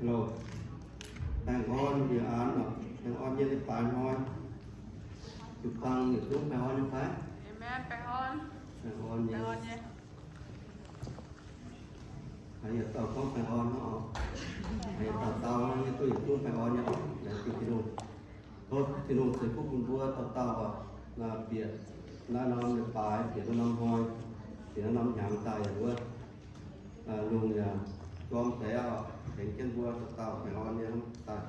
Baengh orn, yie an, baengh orn nyei leiz-baaix hnoi. Jiu-baang yietc zungv baengh orn nyei fai? Amen, baengh orn. Baengh orn nyei. Haiz yietc dauh gorngv baengh orn nor, haiz yietc dauh dau nor, yie duqv yietc zungv baengh orn nyei oc. Laengz zingh Tin-Hungh. Tov Tin-Hungh ceix fuqv bun mbuo dauh dauh oc. Bieqc naaiv norm leiz-baaix, bieqc naaiv norm hnoi, bieqc naaiv norm hnyangx daaih yaac wuov, lungh yaac jorm deix oc, tengx jienv mbuo dauh dauh baengh orn nyei daaih.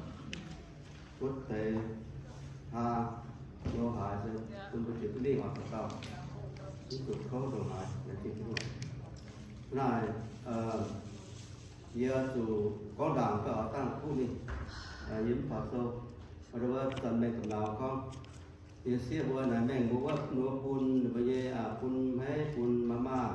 Guotv deix haa lo haaix se bun mbuo jiex duqv mingh oc dauh dauh. Mv zuqc kouv ndongc haaix, laengz zingh Tin-Hungh. Naaic, yie zuqc gorngv ndaangc gauh oix dangh kuv mingh, yie mv faaux sou, wuov zanc mengh ga'nauz gorngv, yie siev mbuo naaic mengh mbuo wuov nduov bun ninh mbuo nyei, bun hmeiv bun maa maah.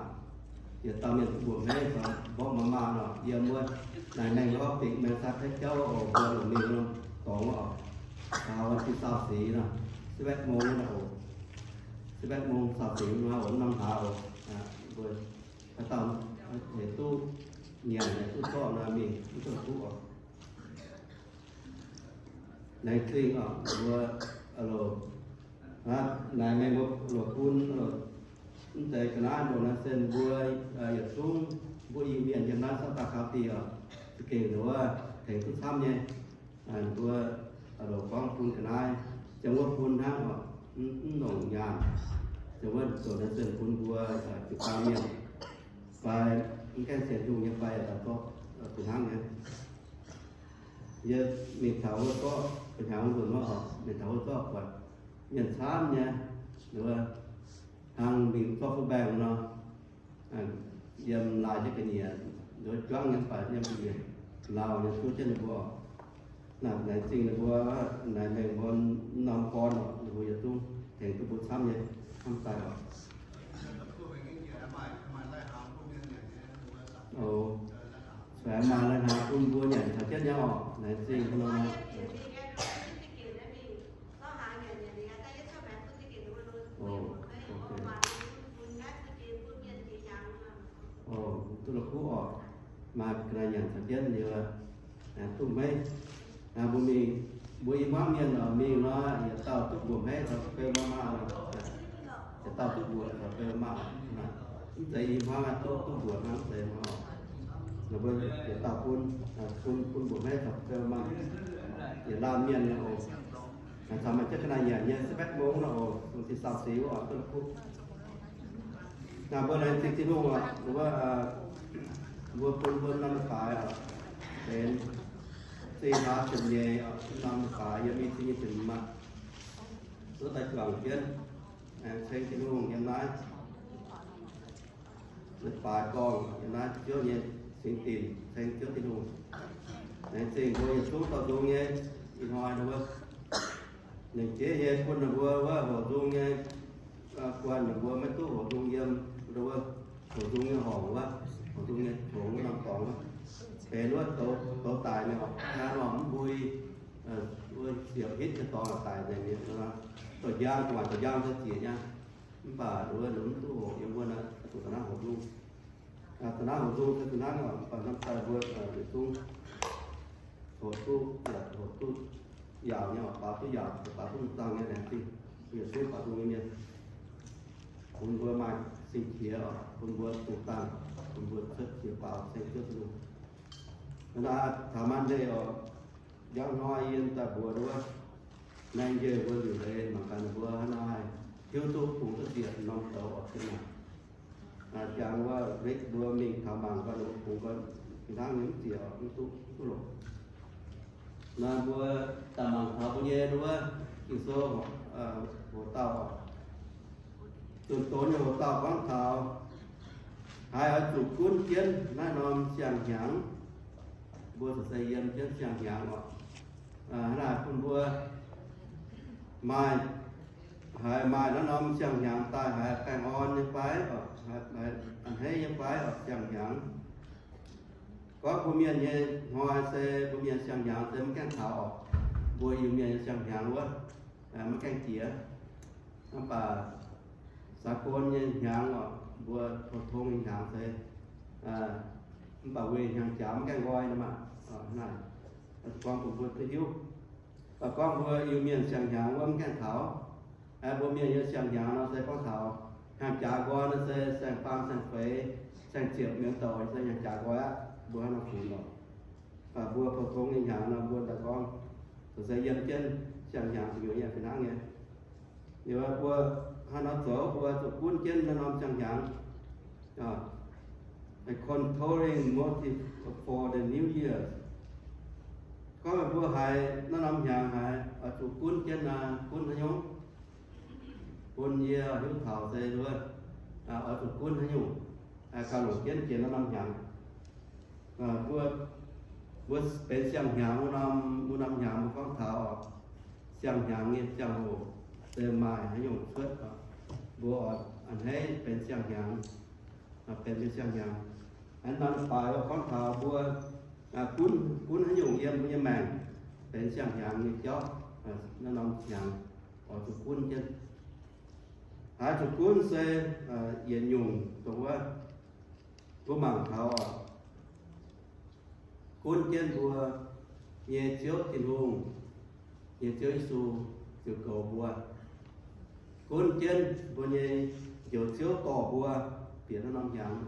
Yietc dauh mienh duqv mbuoqc hmeiv, mborqv maa maah nor, yiem wuov naaic mengh lorz bingx mengh sai haiv jauv oc, mbuo longc mingh norm dorngx oc. Aa, วันที่ซาวสี่ nor, สิบเอ็ดโมง nor oc, สิบเอ็ดโมง ซาวสี่ nor oc, norm hlaax oc. Mbuo haaix dauh hec duqv nyanc, hec duqv zorqv nor mingh, mv duqv kuv oc. Laengz zingh oc, mbuo loc, naaic mengh mbuo loc bun, mv zeiz ga'naaiv ndongc naaiv sen mbuo yietc zungv mbuo Iu-Mienh yiem naaiv South Dakota oc, za'gengh nduov tengx duqv camv nyei. Mbuo loc gorngv bun ga'naaiv, ziangh wuov bun hnangv oc, mv longc nyaanh. Ziangh wuov ndongc naaiv sen bun mbuo jiu-baang mienh fai mv gaengh sienx Tin-Hungh nyei fai daaih zorqv fih hnangv nyei. Yie mingh taux wuov zorqv, ba'hnyangx wuov nzunc wuov oc, mingh taux wuov zorqv buatc mienh camv nyei, wuov hnangv mingh zorqv food bank nor, yiem laaih jienv ga'nyiec, nduov juangv nyei, baac yiem ga'nyiec lauh nyei zuov jienv ninh mbuo oc. Naaic, laengz zingh ninh mbuo, naaic mengh mbuo norm gorn oc, ninh mbuo yietc zungv tengx duqv mbuo camv nyei, camv daaih oc. Oc, cuotv maaih lai-hnaangx bun mbuo nyanc caux jienv nyei oc, laengz zingh bun nor. Oc, duqv la'kuqv oc. Maaih ga'naaiv nyanc caux jienv liuz, duqv hmeiv. Mbuo mingh, mbuo i hmuangv mienh oc, mingh nor, yietc dauh duqv mbuoqc hmeiv caux beu maa maah. Yietc dauh duqv mbuoqc caux beu maa maah. Mv zeiz i hmuangv duqv, duqv mbuoqc hnangv, mv zeiz hnangv oc. Ninh mbuo yietc dauh bun, bun, bun mbuoqc hmeiv caux beu maa maah. Yietc laanh mienh oc. Caux maaih jienv ga'naaiv nyanc nyei สิบเอ็ดโมง nor oc, วันที่ซาวสี่ wuov oc, duqv la'kuqv. Naaic mbuo laengz zingh Tin-Hungh oc, mbuo, mbuo bun mbuo norm leiz-baaix oc, benx zinh hlaax ziepc nyeic oc, norm leiz-baaix yiem i cin nyei ziepc hmz aqv. Duqv daaih juangc jienv, aengx ceng Tin-Hungh yiem naaiv leiz-baaix gorngv, yiem naaiv Ziouv nyei singx dinc ceng Ziouv Tin-Hungh. Laengz zingh mbuo yietc zungv dorh nzung nyei ih hnoi wuov. Ninh jiex nyei bun ninh mbuo wuov hoqc nzung nyei, guanh ninh mbuo maiv duqv hoqc nzung yiem wuov hoqc nzung nyei horngc wuov, hoqc nzung nyei qongx wuov norm dorngx wuov. Benx wuov douz, douz daic nyei horngc, naaiv norm mv mbui, wuov siepv hitv nyei dorngx daic nzengc mi'aqv. Douz njang, gu'nguaaic douz njang se ziec nyei. Mv baac wuov mv duqv hoqc yiem wuov naaiv, zuqc da'naaiv hoqc nzung. Da'naaiv hoqc nzung se da'naaiv, mv baac norm daaih mbuo yietc zungv hoqc duqv, hoqc duqv yaauc nyei, baaux duqv yaauc, baaux duqv zaangh nyei, laengz zingh yietc zungv baaux nzung nyei mienh. Bun mbuo maaih sing-qiex oc, bun mbuo dungx dangh, bun mbuo cuotv qiex faaux ceng Ziouv Tin-Hungh. Naaiv taux Monday oc, njang hnoi yie daaih mbuox wuov, naaiv njiec mbuo liuc leiz mangc gaax ninh mbuo hnangv naaiv hiuv duqv bungx duqv ziec norm douz oc, jangx wuov Rick mbuo mingh taux mangc gaax ninh mbuo bungx gau, fih hnangv nyei mv ziec oc, mv duqv, mv duqv longc. Naaiv mbuo daaih mangc taux mbuo nyei wuov Ging-Sou, hoc dauh, zunh doz nyei hoc dauh gorngv taux haiz oix zuqc gunv jienv naaiv norm siang-hnyangx. Mbuo ziouc se yiem jienv siang-hnyangx oc. Hnangv naaic bun mbuo maaih, haiz maaih naaiv norm siang-hnyangx daaih haiz baengh orn nyei fai, a'hneiv nyei fai oc, siang-hnyangx. Gorngv mbuo mienh nyei hnoi se mbuo mienh siang-hnyangx se maiv gaengh taux oc. Mbuo Iu-Mienh nyei siang-hnyangx wuov, maiv gaengh jiex. Mv baac สากล nyei hnyangx oc, mbuo pou-tong nyei hnyangx se Mv baac weic hnyangx-jaax mv gaengh nqoi nor maah. Naaiv gorngv bun mbuo duqv hiuv. Mv baac gorngv mbuo Iu-Mienh siang-hnyangx wuov mv gaengh taux. Mbuo Mienh nyei siang-hnyangx nor se gorngv taux hnyangx-jaax nqoi nor se saeng-faam, saeng-feix, saeng-ziepc mienh douc se hnyangx-jaax nqoi aqv. Mbuo hnangv nor funx lorqc. Mv baac mbuo pou-tong nyei hnyangx nor mbuo daaih gorngv zoux se yiem jienv siang-hnyangx nyei fih hnangv nyei. Liuz mbuo hnangv nor zoux, mbuo zuqc gunv jienv naaiv norm siang-hnyangx. A controlling motive for the New Year. Gorngv meih mbuo haiz naaiv norm hnyangx haiz oix zuqc gunv jienv naaiv, gunv haaix nyungc? Bun yie hiuv taux se wuov, oix zuqc gunv haaix nyungc, gauh longc jienv jiex naaiv norm hnyangx. Mbuo, mbuo benx siang-hnyangx wuov norm, wuov norm hnyangx mbuo gorngv taux siang-hnyangx nyei ziangh hoc se maaih haaix nyungc cuotv, mbuo oix a'hneiv benx siang-hnyangx, benx nyei siang-hnyangx. Hnangv norm baaix gorngv taux mbuo gunv, gunv haaix nyungc yiem mbuo nyei maengc benx siang-hnyangx nyei jauv, naaiv norm hnyangx oix zuqc gunv jienv. Haaix zuqc gunv se yietc nyungc dongh wuov, mbuo mangc taux gunv jienv mbuo nyei Ziouv Tin-Hungh, nyei Ziouv Yesu ziouc goux mbuo. Gunv jienv mbuo nyei Njoux Ziouv dorh mbuo bieqc naaiv norm hnyangx.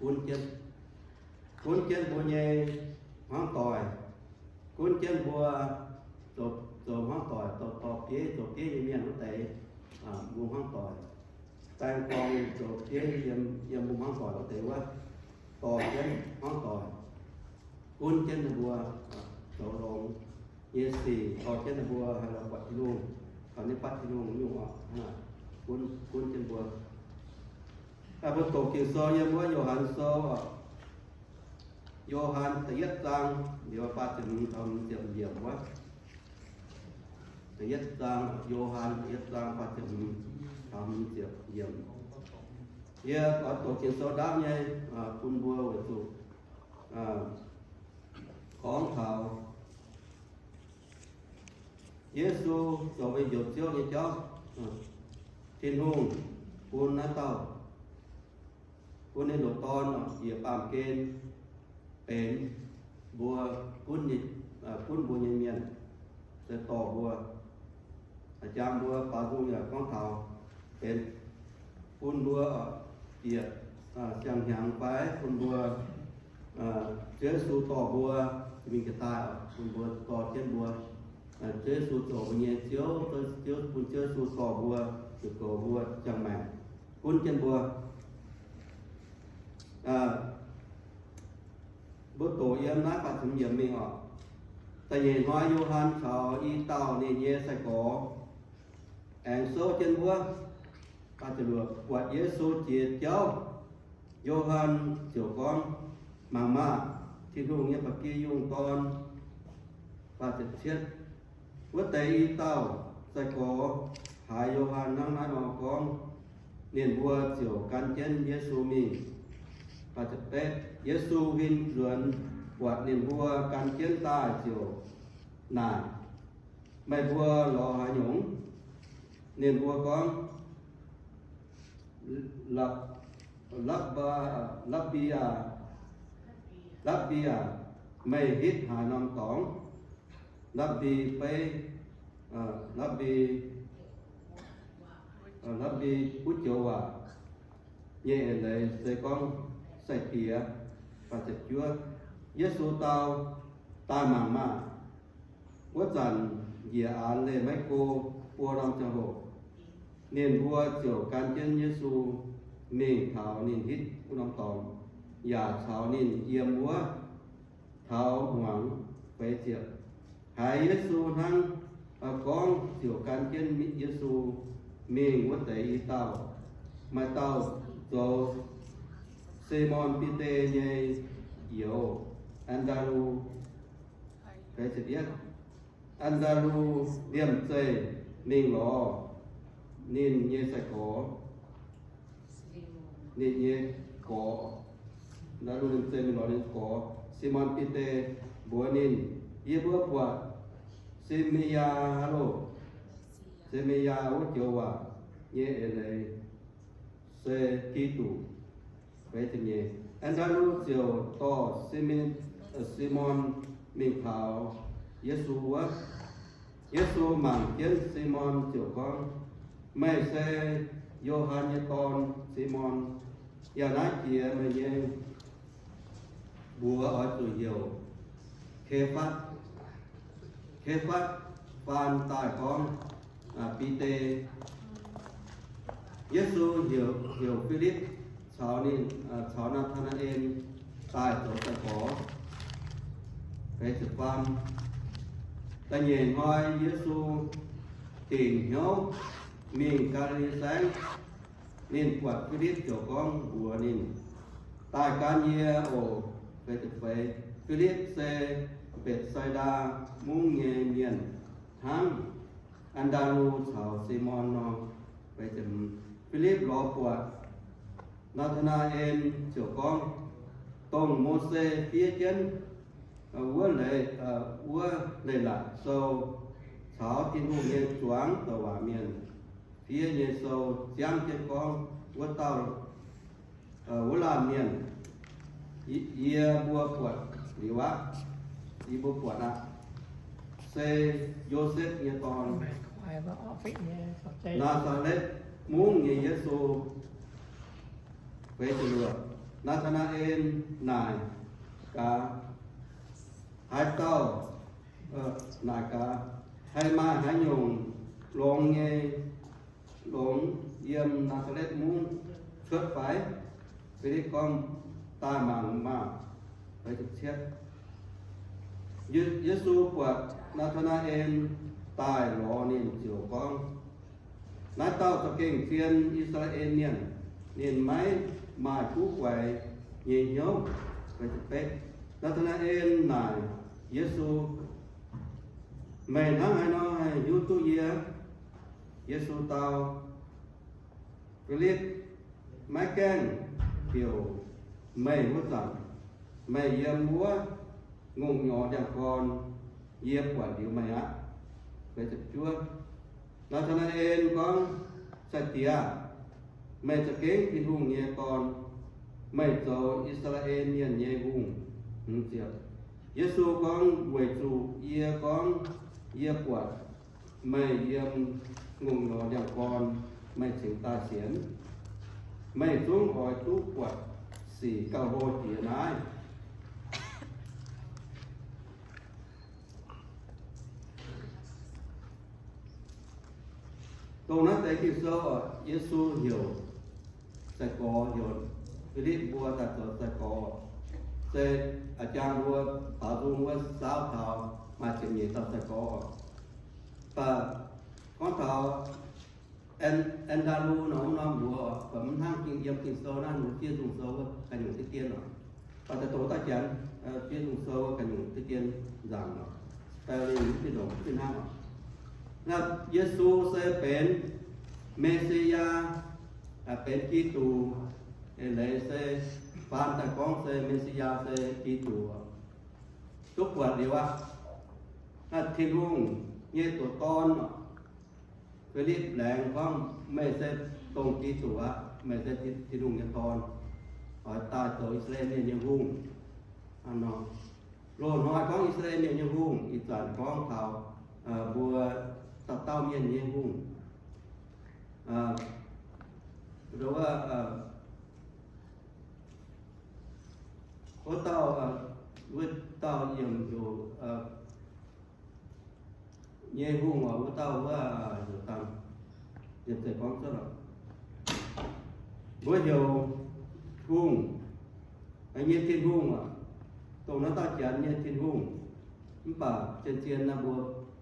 Gunv jienv, gunv jienv mbuo nyei hmuangv doic, gunv jienv mbuo zoux, zoux hmuangv doic, dorh, dorh bieiv, zoux bieiv nyei mienh wuov deix, mbuo hmuangv doic. Baeng dorng zoux bieiv yiem, yiem mbuo hmuangv doic wuov deix wuov, dorh jienv hmuangv doic, gunv jienv ninh mbuo zoux longx nyei sic, dorh jienv ninh mbuo haih lorz buatc Tin-Hungh, taux ninh fatv Tin-Hungh nyungc oc. Gunv, gunv jienv mbuo. Mbuo doqc Ging-Sou yiem wuov Yo^han Sou oc. Yo^han da'yietv zaang, liuz faah ziepc hmz taux hmz ziepc yiemc wuov. Da'yietv zaang, Yo^han da'yietv zaang faah ziepc hmz taux hmz ziepc yiemc. Yie oix doqc Ging-Sou ndaauv nyei bun mbuo weic zuqc gorngv taux Yesu zoux mbuo Njoux Ziouv nyei jauv. Tin-Hungh bun naaiv dauh, bun ninh ndoqc Dorn njiec baamh gen benx mbuo gunv nyei, gunv mbuo nyei mienh, se dorh mbuo, jangx mbuo baaux nzung yaac gorngv taux benx bun mbuo bieqc siang-hnyangx fai bun mbuo, Ziouv Yesu dorh mbuo mingh jiex daaih, bun mbuo dorh jienv mbuo. Ziouv Yesu zoux mbuo nyei Ziouv, Ziouv, bun Ziouv Yesu dorh mbuo, ziouc goux mbuo ziangh maengc, gunv jienv mbuo. Mbuo doqc yiem naaiv faah ziepc yiemc mingh oc. Da'nyeic hnoi Yo^han caux i dauh ninh nyei sai-gorx aengx souv jienv wuov, buatc Yesu jiex jauv. Yo^han ziouc gorngv, Mangc maah! Tin-Hungh nyei ba'gi yungh dorn. Wuov deix i dauh sai-gorx haiz Yo^han hnangv naaiv nor gorngv, ninh mbuo ziouc gan jienv Yesu mingh. Yesu huin nzuonx buatc ninh mbuo gan jienv daaih ziouc naaic, Meih mbuo lorz haaix nyungc? Ninh mbuo gorngv, Rapbi aah, Rapbi aah, meih hitv haaix norm dorngx? Rapbi fai, Rapbi, Rapbi wuov joux waac nyei eix leiz se gorngv Sai-Diex, fai Ziepc Juov. Yesu dau, Daaih mangc maah! Wuov zanc njiec aanx leih maiv go buo norm ziangh hoc, ninh mbuo ziouc gan jienv Yesu mingh taux ninh hitv wuov norm dorngx, yaac caux ninh yiem wuov taux hmuangx feix ziepc. Haiz Yesu hnangv gorngv ziouc gan jienv Yesu mingh wuov deix i dauh, maaih dauh zoux Simon Bide nyei youz, An^ndaa^lu. An^ndaa^lu liemh zeih mingh lorz ninh nyei sai-gorx, ninh nyei gorx, An^ndaa^lu liemh zeih mingh lorz ninh gorx Simon Bide, mbuox ninh, Yie mbuo buatc Se^me^yaa loh. Se^me^yaa wuov joux waac nyei eix leiz se Giduc. An^ndaa^lu ziouc dorh Simon mingh taux Yesu wuov. Yesu mangc jienv Simon ziouc gorngv, Meih se Yo^han nyei dorn, Simon. Yangh naaiv jiex meih nyei mbuox oix zuqc heuc Kefatv. Kefatv faan daaih gorngv Bide. Yesu heuc Filipv caux ninh, caux Naa^taa^naa^en daaih zoux sai-gorx. Da'nyeic hnoi Yesu dingc hnyouv mingh Gaa^li^li Saengv. Ninh buatc Filipv ziouc gorngv mbuox ninh, Daaih gan yie oc. Filipv se Mbetc^sai^ndaa Mungv nyei mienh hnangv An^ndaa^lu caux Simon nor. Filipv lorz buatc Naa^taa^naa^en ziouc gorngv, Dongh Mose fiev jienv wuov leiz, wuov Leiz-Latc Sou caux Tin-Hungh nyei zuangx douc waac mienh fiev nyei sou ziangv jienv gorngv, Wuov dauh, wuov laanh mienh, yie mbuo buatc liuz aqv. Yie mbuo buatc aqv. Se Yosepv nyei dorn, Naa^saa^letv Mungv nyei Yesu. Naa^taa^naa^en naaic gaax, Haaix dauh, naaic gaax, Haih maaih haaix nyungc longx nyei longx yiem Naa^saa^letv Mungv cuotv fai? Filipv gorngv, Daaih mangc maah! Yesu buatc Naa^taa^naa^en daaih lorz ninh ziouc gorngv, Naaiv dauh za'gengh zien I^saa^laa^en Mienh. Ninh maiv maaih guv guaix nyei hnyouv. Naa^taa^naa^en naaic Yesu, Meih hnangv haaix nor haih hiuv duqv yie? Yesu dau, Filipv, maiv gaengh heuc meih wuov zanc, meih yiem wuov ngongh nyorx ndiangx-gorn yie buatc liuz meih aqv. Naa^taa^naa^en gorngv, Sai-Diex aah! Meih za'gengh Tin-Hungh nyei Dorn. Meih zoux I^saa^laa^en Mienh nyei Hungh. Yesu gorngv, Weic zuqc yie gorngv yie buatc meih yiem ngongh nyorx ndiangx-gorn, meih cingx daaih sienx. Meih zungv oix duqv buatc sic gauh hlo jiex naaiv. Dongh naaiv deix Ging-Sou, Yesu heuc sai-gorx, heuc Filipv mbuo daaih zoux sai-gorx, se a'jang mbuo baaux nzung wuov saauv taux maaih ziepc nyeic dauh sai-gorx. Mv baac gorngv taux An^ndaa^lu nor, wuov norm mbuox, mv hnangv yiem Ging-Sou naaiv, mbuo fiev nzung sou wuov ganh nyungc diqv dien oc. Mv baac daaih dongh dauh janx, fiev nzung sou wuov ganh nyungc diqv dien nzaangc oc. Daaih liuz mv fih ndongc fih hnangv oc. Naaiv Yesu se benx Me^si^yaa, benx Giduc. Eix leiz se faan daaih gorngv se Me^si^yaa se Giduc. Duqv buatc liuz aqv. Naaiv Tin-Hungh nyei dorn. Filipv laengz gorngv, Meih se dongh Giduc aqv. Meih se Tin-Hungh nyei Dorn, oix daaih zoux I^saa^laa^en Mienh nyei Hungh. Loz-hnoi gorngv I^saa^laa^en Mienh nyei Hungh, ih zanc gorngv taux mbuo dauh dauh mienh nyei Hungh. Wuov dauh, wuov dauh yiemc heuc nyei hungh oc, wuov dauh wuov heuc dangh, yiemc zeiz gorngv cuotv oc. Mbuo heuc hungh, nyei Tin-Hungh oc, dongh naaiv dauh Janx nyei Tin-Hungh. Mv baac zien-zien naaiv mbuo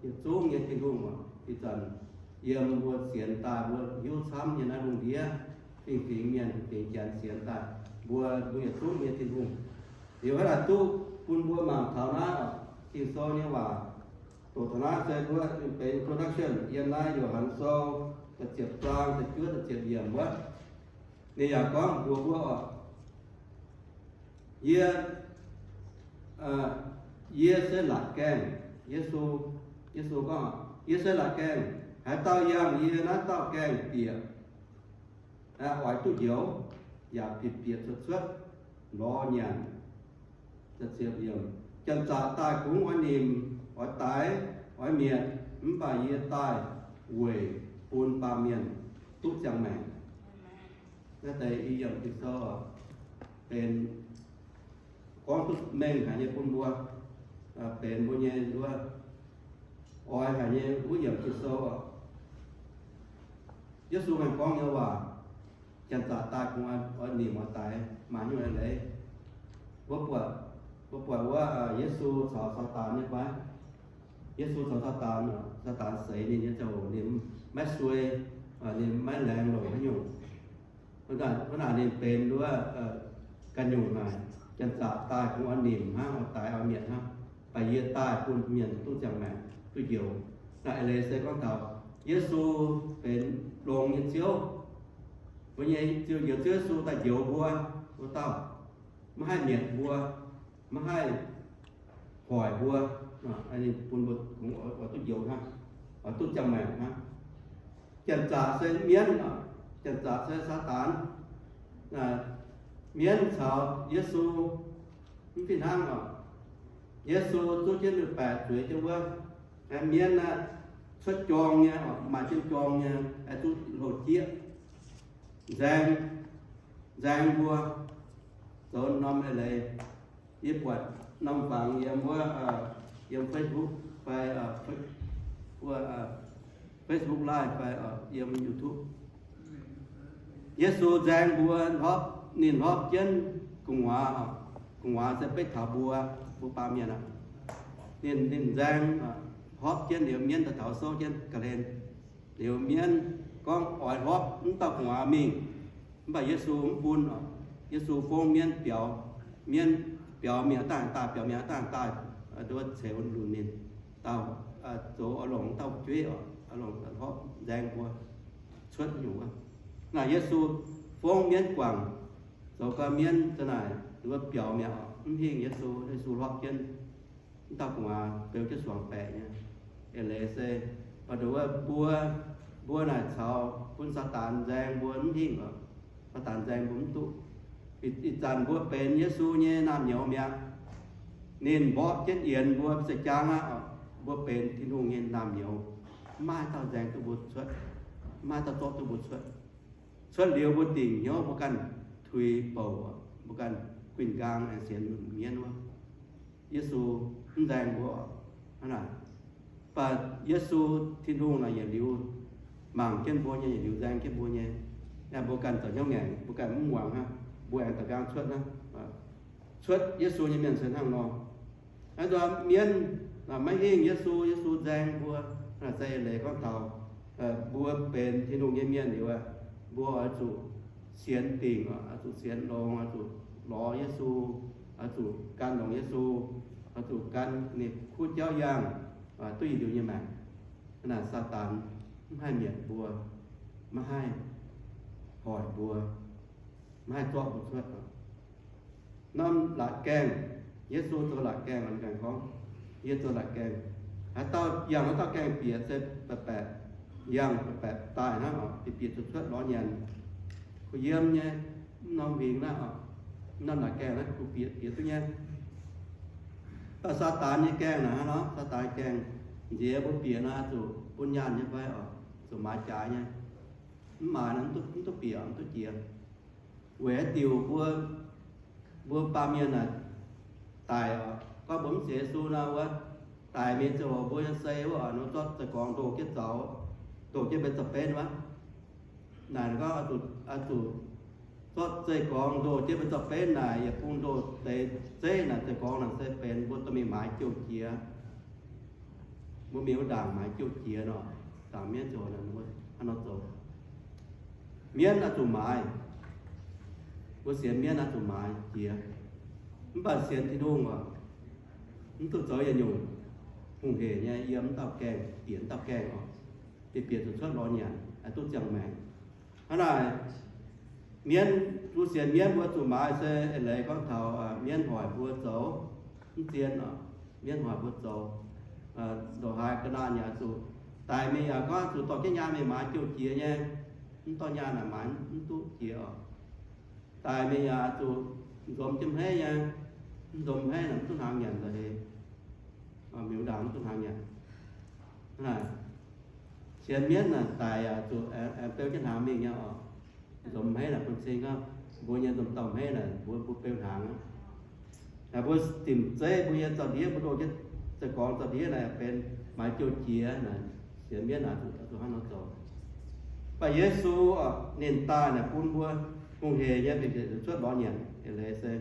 yietc zungv nyei Tin-Hungh oc, ih zanc yiem mbuo sienx daaih mbuo hiuv camv nyei naaiv lungh ndiev, fingx-fingx mienh fingx Janx sienx daaih, mbuo, mbuo yietc zungv nyei Tin-Hungh. Liuz hnangv naaic duqv bun mbuo mangc taux naaiv oc, Ging-Sou nyei waac. Doqc taux naaiv se mbuo benx introduction yiem naaiv Yo^han Sou da'ziepc zaang da'juov da'ziepc yiemc wuov. Ninh yaac gorngv mbuox mbuo oc, yie, yie se laatc gaengh. Yesu, Yesu gorngv, yie se laatc gaengh. Haaix dauh yangh yie, naaiv dauh gaengh bieqc, oix duqv njoux. yaac bieqc bieqc cuotv cuotv lorz nyanc. Janx-zaqc daaih kungx oix nimc, oix daix, oix mietc, mv baac yie daaih weic bun baamh mienh duqv ziangh maengc. Naaiv deix i yiemc Ging-Sou benx gorngv duqv mengh haic nyei bun mbuo, benx mbuo nyei wuov oix haic nyei wuov yiemc Ging-Sou oc. Yesu haih gorngv nyei waac, janx-zaqc daaih kungx oix nimc oix daix maaih nyungc leiz. Mbuo buatc, mbuo buatc wuov Yesu caux Saadaan nyei fai? Yesu caux Saadaan, Saadaan seix ninh nyei ziangh hoc ninh maiv suei, ninh maiv laengz longc haaix nyungc. Wuov naaic ninh benx wuov ganh nyungc naaic, janx-zaqc daaih kungx oix nimc hnangv, oix daix oix mietc hnangv, mv baac yie daaih bun mienh duqv ziangh maengc duqv njoux. Naaiv eix leiz se gorngv taux Yesu benx longx nyei Ziouv. Mbuo nyei Ziouv, njoux Ziouv Yesu daaih njoux mbuo, mbuo dauh, maiv haih mietc mbuo, maiv haih hoic mbuo, ninh bun mbuo kungx oix duqv njoux hnangv, oix duqv ziangh maengc hnangv. Janx-zaqc se mienv, janx-zaqc se Saadaan. Mienv caux Yesu mv fih hnangv oc. Yesu zuqv jienv lui-baeqc zueiz jienv wuov, mienv naaiv cuotv jorng nyei, maaih jienv jorng nyei, zuqv hlo jieqv, nzaeng, nzaeng mbuo, zoux norm eix leiz. Yie buatc norm fangx yiem wuov, yiem Facebook fai, wuov, Facebook Live fai yiem YouTube. Yesu nzaeng mbuo hlopv, ninh hlopv jienv gu'nguaaz, gu'nguaaz se beiv taux mbuo, mbuo baamh mienh aqv. Ninh, ninh nzaeng, hlopv jienv liuz mienv daaih taux souv jienv ga'hlen. Liuz mienv gorngv oix hlopv mv dauh gu'nguaaz mingh, mv baac Yesu mv bun oc. Yesu fongv mienv biaux, mienv biaux mingh daaih daaih, biaux mingh daaih daaih, nduov ceux lunc ninh, dauh zoux oix longc dauh fu'jueiv oc, oix longc hlopv nzaeng mbuo cuotv nyungc wuov. Naaic Yesu fongv mienv guangc, zoux gau mienv za'naaic nduov biaux mi'aqv oc, mv hingh Yesu. Yesu hlopv jienv mv dauh gu'nguaaz beu jienv suangx baeqc nyei. Eix leiz se, nduov mbuo, mbuo naaic caux bun Saadaan nzaeng mbuo mv hingh oc. Saadaan nzaeng mbuo mv duqv. Ih zanc mbuo benx Yesu nyei naamh nyouz mi'aqv. Ninh mborqv jienv yienx mbuo se jaang aqv oc. Mbuo benx Tin-Hungh nyei naamh nyouz. Mv maaih dauh nzaeng duqv mbuo cuotv. Mv maaih dauh zorqv duqv mbuo cuotv. Cuotv liuz mbuo dingc hnyouv mbuo ganh tuix bouc, mbuo ganh guinh nqaang aengx sienx mienv wuov. Yesu mv nzaeng mbuo hnangv naaic. Mv baac Yesu, Tin-Hungh naaic yietc liuz mangc jienv mbuo nyei, yietc liuz nzaeng jienv mbuo nyei. Aengx mbuo ganh zoux hnyouv ngaengc, mbuo ganh mv muangx hnangv, mbuo aengx da'nqaang cuotv hnangv. Cuotv Yesu nyei mienh se hnangv nor. Hnangv nor mienv maiv hingh Yesu, Yesu nzaeng mbuo. Naaic se eix leiz gorngv taux mbuo benx Tin-Hungh nyei mienh liuz, mbuo oix zuqc sienx dingc, oix zuqc sienx longx, oix zuqc lorz Yesu, oix zuqc gan longx Yesu, oix zuqc gan ninh kuv jauv yangh, duqv yietc liuz nyei maengc. Naaic Saadaan mv haih mietc mbuo, maiv haih hoic mbuo, maiv haih zorqv mbuo cuotv. Norm laatc gaengh, Yesu zoux laatc gaengh, laatc gaengh gorngv, yie zoux laatc gaengh. Haaix dauh yangh haaix dauh gaengh bieqc se baeqc baeqc yangh, baeqc baeqc daaih hnangv oc. Bieqc bieqc cuotv cuotv lorz nyanc, kuh yiem nyei, mv norm huingx naaiv oc, mv norm laatc gaengh naaiv kuh bieqc bieqc duqv nyei. Mv baac Saadaan nyei gaengh naaic hnangv nor, Saadaan nyei gaengh, nziex mbuo bieqc nor zuqc bun nyaanh nyei fai oc, zuqc maaiz jaaix nyei. Mv maaiz nor mv duqv bieqc, mv duqv jiex. Weic haaix diuc mbuo, mbuo baamh mienh naaic daic oc, gorngv mbuo mv sienx Yesu nor wuov, daic mingh ziangh hoc mbuo nyei sei wuov oc, ninh zorqv za'gorngx ndoh jienv zaux, ndoh jienv mbuo za'benv wuov. Naaic gorngv oix zuqc, oix zuqc zorqv za'gorngx ndoh jienv mbuo za'benv naaic, yietc bung ndoh deix zeiv naaic, za'gorngx naaic se benx mbuo dorh mingh maaiz jouh jiex. Mbuo mingh wuov ndaangc maaiz jouh jiex nor, zaangc mienv ziouc hnangv nor zoux. Mienv oix zuqc maaiz, mbuo sienx mienv oix zuqc maaiz jiex. Mv baac sienx Tin-Hungh oc, mv duqv zoux yietc nyungc hungh hec nyei yiem wuov dauh gaengh, bieqc wuov dauh gaengh oc, bieqc bieqc zuqc cuotv lorz nyanc, duqv ziangh maengc. Hnangv naaic, mienv, mbuo sienx mienv mbuo zuqc maaiz se eix leiz gorngv taux mienv hoic mbuo zoux mv zien oc, mienv hoic mbuo zoux, ndongc haaix ga'naaiv yaac zuqc daic mingh yaac gorngv zuqc dorh jienv nyaanh mingh maaiz jouh jiex nyei, mv dorh nyaanh naaic maaiz mv duqv jiex oc. Daic mingh yaac zuqc nzomx jienv hmeiv nyei, mv nzomx hmeiv naaic mv duqv hnaangx nyanc nza'heix. Miuc ndaangc mv duqv hnaangx nyanc. Sienx mienv naaic daic yaac zuqc aengx beu jienv hnaangx mingh nyei oc. Nzomx hmeiv naaic bun cing aqv, mbuo nyei nzomx dauh hmeiv naaic mbuo, mbuo beu hnaangx aqv. Naaic mbuo dimc zeiv mbuo nyei zaux-ndiev, mbuo ndoh jienv za'gorngv zaux-ndiev naaic benx maaiz jouh jiex naaic, sienx mienv naaic zuqc hnangv nor zoux. Mv baac Yesu ninh daaih naaic bun mbuo hungh heic nyei, mv baac cuotv lorz nyanc eix leiz se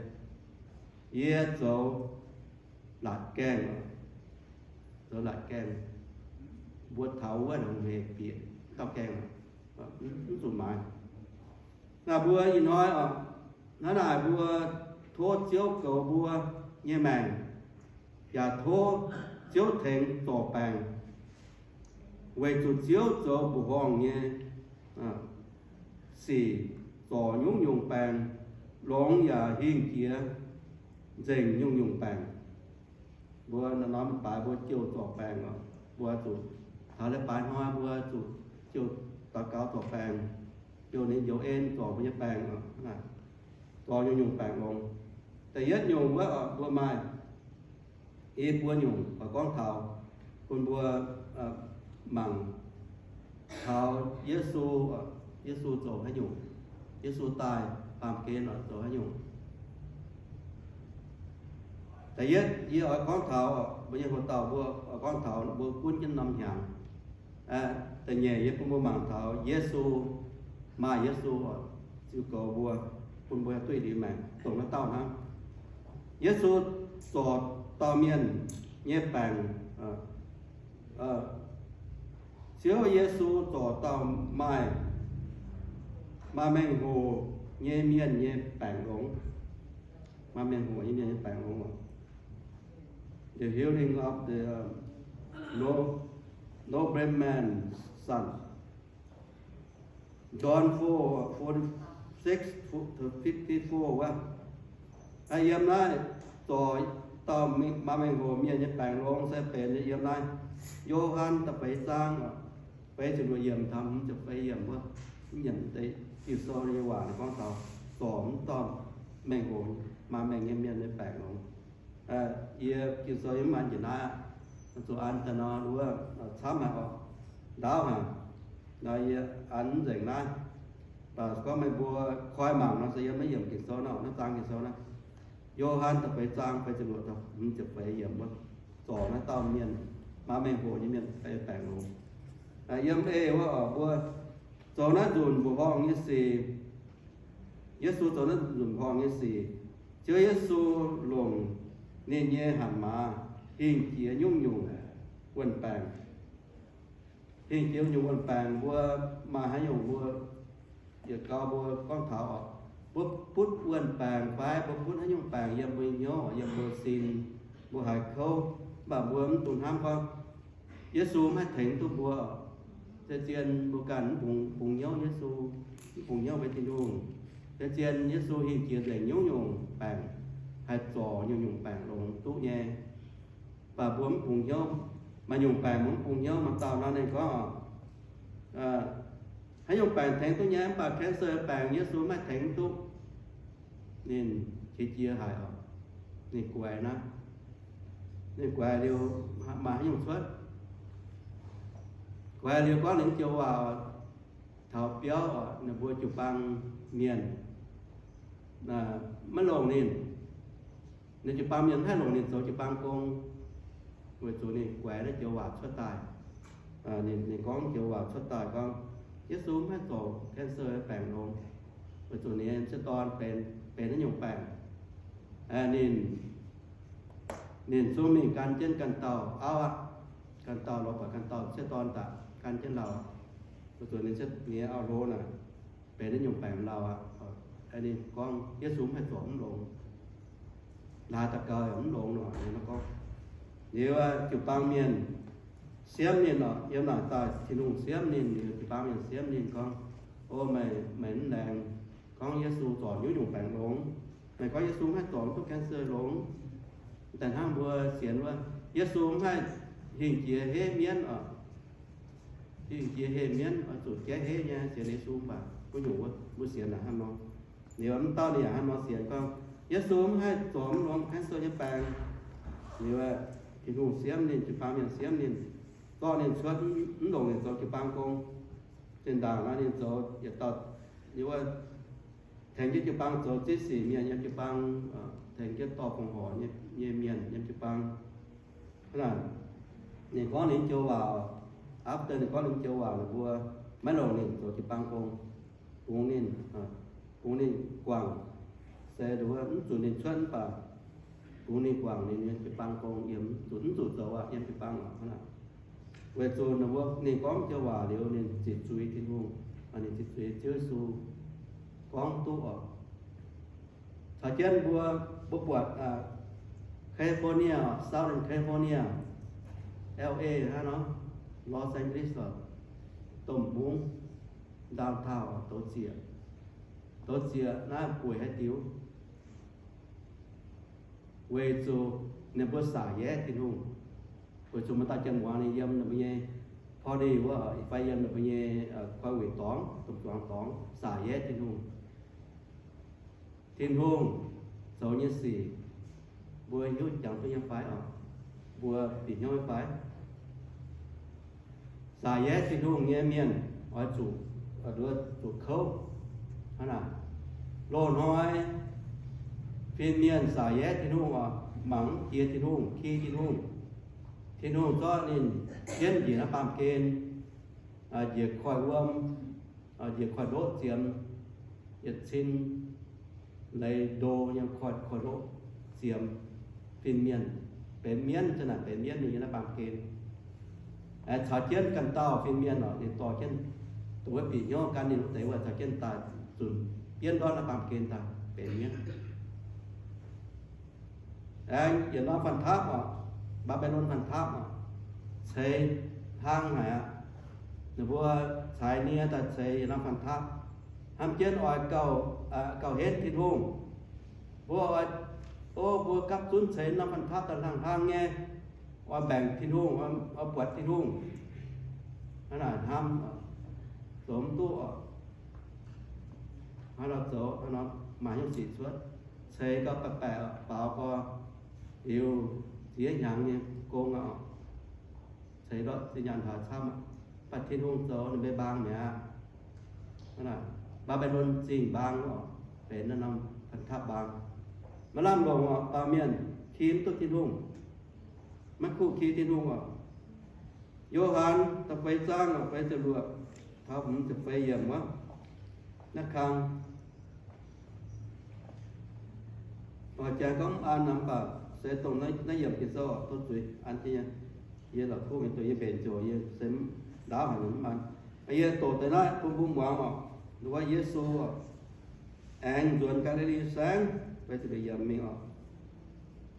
yie zoux laatc gaengh, zoux laatc gaengh, mbuo taux wuov hungh heic bieqc dauh gaengh, mv zuqc maaiz. Naaic mbuo ih hnoi oc, hnangv naaic mbuo tov Ziouv goux mbuo nyei maengc, yaac tov Ziouv tengx zorc baengc, weic zuqc Ziouv zoux mbuoqc horngh nyei sic, zorc nyungc-nyungc baengc, longx yaac hingh jiex nzengc nyungc-nyungc baengc. Mbuo norm-norm baaix mbuo jouh zorc baengc oc, mbuo zuqc taux leiz-baaix hnoi mbuo zuqc jouh daux gaux zorc baengc, jouh ninh njoux en zorc mbuo nyei baengc oc, zorc nyungc-nyungc baengc longx. Da'yietv nyungc wuov oc, mbuo maaih i buo nyungc oix gorngv taux bun mbuo mangc taux Yesu, Yesu zoux haaix nyungc, Yesu daaih baamh gen oix zoux haaix nyungc. Da'yietv yie oix gorngv taux mbuo nyei hoc dauh mbuo oix gorngv taux mbuo gunv jienv norm hnyangx. Da'nyeic yie bun mbuo mangc taux Yesu, maaih Yesu ziux goux mbuo, bun mbuo duqv i liuz maengc dongh naaiv dauh hnangv. Yesu zorc dauh mienh nyei baengc. Ziouv Yesu zorc dauh maaih, maaih mengh hoc nyei mienh nyei baengc longx. Maaih mengh hoc nyei mienh nyei baengc longx. The healing of the no, nobleman's son. John four forty six to fifty four wuov. Yiem naaiv zorc dauh maaih mengh hoc mienh nyei baengc longx se benx yiem naaiv Yo^han da'feix zaang feix ziepc luoqc yiemc taux hmz ziepc feix yiemc wuov. Mv nyiemc deix Ging-Sou nyei waac gorngv taux zorc mv dauh mengh hoc maaih mengh nyei mienh nyei baengc longx. Yie Ging-Sou yie mv an njiec naaiv aqv. Zuqc an daaih nor wuov camv haic oc, ndaauv haic. Nor yie an mv nzengc naaiv. Mv baac gorngv meih mbuo koi mangc nor se yiem naaiv yiemc Ging-Sou nor, naaiv zaang Ging-Sou naaiv. Yo^han da'feix zaang feix ziepc luoqc taux hmz ziepc feix yiemc wuov, zorc naaiv dauh mienh, maaih mengh hoc nyei mienh baengc longx. Yiem eix wuov oc, mbuo zoux naaiv nzunc mbuoqc horngh nyei sic. Yesu zoux naaiv nzunc horngh nyei sic. Ziouv Yesu longc ninh nyei hatc maaz hingh jiex nyungc-nyungc wuon-baengc. Hingh jiex nyungc wuon-baengc mbuo maaih haaix nyungc mbuo yietc gau mbuo gorngv taux oc, mbuo butv wuon-baengc fai mbuo butv haaix nyungc baengc yiem mbuo hnyouv, yiem mbuo sin, mbuo haiz kouv, mv baac mbuo mv dungx hnamv gorngv Yesu mv haih tengx duqv mbuo. Se zien mbuo ganh mv bungx, bungx hnyouv Yesu, mv bungx hnyouv mbuo Tin-Hungh. Se zien Yesu hingh jiex nzengc nyungc-nyungc baengc, haih zorc nyungc-nyungc baengc longx duqv nyei. Mv baac mbuo mv bungx hnyouv. Maaih nyungc baengc mbuo mv bungx hnyouv. Maaih dauh nor ninh gorngv, haaix nyungc baengc tengx duqv nyei, mv baac cancer baengc Yesu mv haih tengx duqv. Ninh qiex jiez haic oc. Ninh guaix naaiv. Ninh guaix liuz maaih haaix nyungc cuotv? Guaix liuz gorngv ninh joux waac taux biauv oc, ninh mbuo jiu-baang mienh maiv longc ninh. Ninh jiu-baang mienh mv haih longc ninh zoux jiu-baang gong, weic zuqc ninh guaix naaiv joux waac cuotv daaih. Ninh, ninh gorngv joux waac cuotv daaih gorngv, Yesu mv haih zorc cancer baengc longx, weic zuqc ninh nyei m'sieqv dorn benx, benx naaiv nyungc baengc. Ninh, ninh zungv mingh gan jienv ganh dauh auv aqv. Ganh dauh lorz buatc ganh dauh m'sieqv dorn daaih gan jienv lauh. Weic zuqc ninh, ninh nyei auv-hlo naaic benx naaiv nyungc baengc lauh aqv. Ninh gorngv Yesu mv haih zorc mv longx. Laaix daux gaux yaac mv longx nor, ninh gorngv. Liuz jiu-baang mienh siemv ninh oc, yiem naaic daaih Tin-Hungh siemv ninh, liuz jiu-baang mienh siemv ninh gorngv, O meih, meih mv laengz gorngv Yesu zorc nyungc-nyungc baengc longx. Meih gorngv Yesu mv haih zorc duqv cancer longx. Daaih hnangv mbuo sienx wuov, Yesu mv haih hingh jiex heiv mienv oc. Hingh jiex heiv mienv oix zuqc jaiv heiv nyei, sienx Yesu mv baac guv nyungc wuov mbuo sienx naaic hnangv nor. Liuz mv dauh ninh yaac hnangv nor sienx gorngv, Yesu mv haih zoux mv longx cancel nyei baeng. Liuz Tin-Hungh siemv ninh, jiu-baang mienh siemv ninh, zorqv ninh cuotv, mv longc ninh zoux jiu-baang gong. Zinh ndaangc naaiv ninh zoux yietc dauh, wuov, tengx jienv jiu-baang zoux ziex sic mienh yiem jiu-baang, tengx jienv dorh fongc horc nyei mienh yiem jiu-baang. Ninh gorngv ninh joux waac, after ninh gorngv ninh joux waac, ninh mbuo maiv longc ninh zoux jiu-baang gong, bungx ninh, bungx ninh guangc, se wuov mv zuqc ninh cuotv mv baac bungx ninh guangc ninh nyei jiu-baang gong yiem, zuqc mv zuqc zoux aqv, yiem jiu-baang oc. Weic zuqc ninh mbuo, ninh gorngv joux waac liuz ninh ziqc zuiz Tin-Hungh, ninh ziqc zuiz Ziouv Yesu gorngv duqv oc. Caux jienv mbuo, mbuo buatc California, Southern California, L A hnangv nor, Los Angeles oc, domh mungv downtown douz zieqc, douz zieqc naaiv bueix haaix diuc? Weic zuqc ninh mbuo saac yaev Tin-Hungh. Weic zuqc maaih dauh jienv muangx ninh yiem ninh mbuo nyei party wuov, fai yiem ninh mbuo nyei koi wuic dorngx, domh zuangx dorngx, saac yaev Tin-Hungh. Tin-Hungh zoux nyei sic, mbuo hiuv jangx duqv nyei fai oc? Mbuo bieqc hnyouv nyei fai? Saac yaev Tin-Hungh nyei mienh oix zuqc, zuqc kouv. Hnangv naaic, loz-hnoi fin-mienh saac yaev Tin-Hungh oc, mangc jiex Tin-Hungh, ki Tin-Hungh. Tin-Hungh zorqv ninh jienv njiec naaiv baamh gen, njiec koiv-wuom, njiec koiv-ndoqv ziemx, yietc cin leiz ndo nyei koiv, koiv-ndoqv ziemx fin-mienh, benx mienv, zinh naaic benx mienv mingh yiem naaiv baamh gen. Caux jienv ganh dauh fin-mienh oc, ninh dorh jienv, dongh wuov bieqc hnyouv gan ninh wuov deix wuov, caux jienv daaih zunc bienv ndortv naaiv baamh gen daaih benx mienv. Aengx yietc norm fanh taapv oc, Mbaa^mbe^lon fanh taapv oc, ceix hlang haic aqv. Ninh mbuo caux nie daaih ceix yietc norm fanh taapv, hnamv jienv oix gauh, gauh henv Tin-Hungh. Mbuo oix, o, mbuo gapv zunv ceix norm fanh taapv daaih hlang-hlang nyei, oix mbaengc Tin-Hungh, oix buatc Tin-Hungh. Hnangv naaic hnamv, zoux mv duqv oc. Hnangv nor zoux, hnangv nor maaih hnyouv sic cuotv, ceix gau baeqc baeqc baaux gau, liuz ziex hnyangx nyei gong aqv. Ceix ndortv zinh nyaanh hlaax camv, mv baac Tin-Hungh zoux ninh mbuo mbaang mi'aqv. Mbaa^mbe^lon Zingh mbaang oc, benx naaiv norm fanh taapv mbaang. Maiv lamh longc oc, baamh mienh ki mv duqv Tin-Hungh, maiv kuv ki Tin-Hungh oc. Yo^han da'feix zaang oc, feix ziepc luoqc taux hmz ziepc feix yiemc wuov, naaiv kang oix jangx gorngv mv an nor, mv baac se dongh naaiv yiemc Ging-Sou oc, tov zuiz an jienv nyei. Yie la'kuqv mingh dongh yie mbenc ziouc yie se mv ndaauv haic, mv an. Yie doqc deix naaiv bun mbuo muangx oc. Wuov Yesu oc, aengx nzuonx Gaa^li^li Saengv, feix ziepc yiemc mingh oc.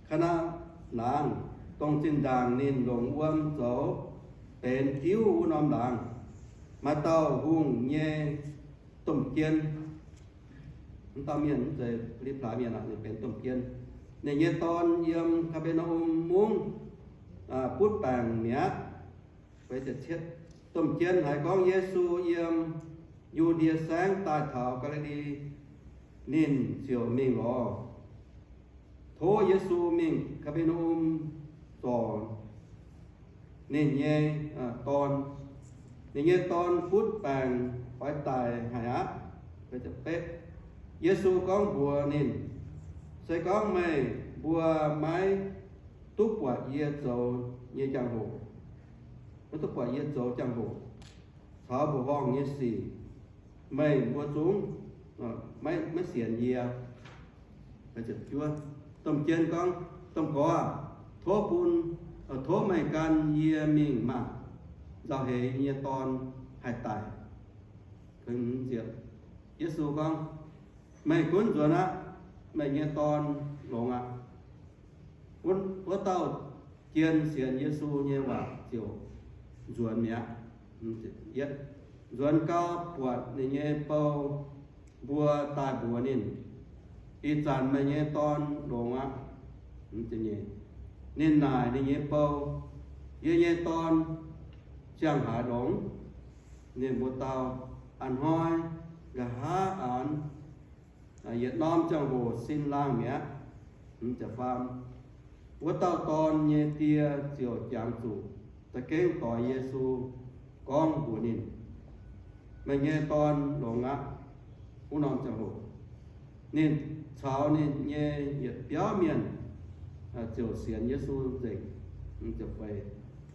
Kaa^naa^an Laangz, dongh zinh ndaangc ninh longc wuom zoux benx diuv wuov norm laangz, maaih dauh hungh nyei domh jien. Mv dauh mienh mv zeiz Faa^li^plaaix mienh aqv, ninh benx domh jien. Ninh nyei dorn yiem Kaa^be^naa^um Mungv butv baengc mi'aqv. Domh jien haiz gorngv Yesu yiem Yu^ndie Saengv daaih taux Gaa^li^li, ninh ziouc mingh lorz, tov Yesu mingh Kaa^be^naa^um zorc ninh nyei dorn. Ninh nyei dorn butv baengc oix daic haic aqv. Yesu gorngv mbuox ninh, Se gorngv meih mbuo maiv duqv buatc yie zoux nyei jangx-hoc, maiv duqv buatc yie zoux jangx-hoc caux mbuoqc horngh nyei sic, meih mbuo zungv maiv, maiv sienx yie. Domh jien gorngv, Domh Gorx aah! Tov bun, tov meih gan yie mingh maah! Nzauh heix yie nyei dorn haih daic. Yesu gorngv, Meih gunv nzuonx aqv. Meih nyei dorn longx aqv. Wuov dauh jien sienx Yesu nyei waac ziouc nzuonx mi'aqv. Nzuonx gau, buatc ninh nyei bou mbuo daaih mbuox ninh, Ih zanc meih nyei dorn longx aqv. Ninh naaic ninh nyei bou, Yie nyei dorn ziangh haaix longx? Ninh mbuox dau, A'hnoi nqa'haav aanx yietc norm ziangh hoc sin laangh mi'aqv. Wuov dauh dorn nyei die ziouc jangx zuqc za'gengh doix Yesu gorngv mbuox ninh, Meih nyei dorn longx aqv. Wuov norm ziangh hoc ninh caux ninh nyei yietc biauv mienh ziouc sienx Yesu nzengc.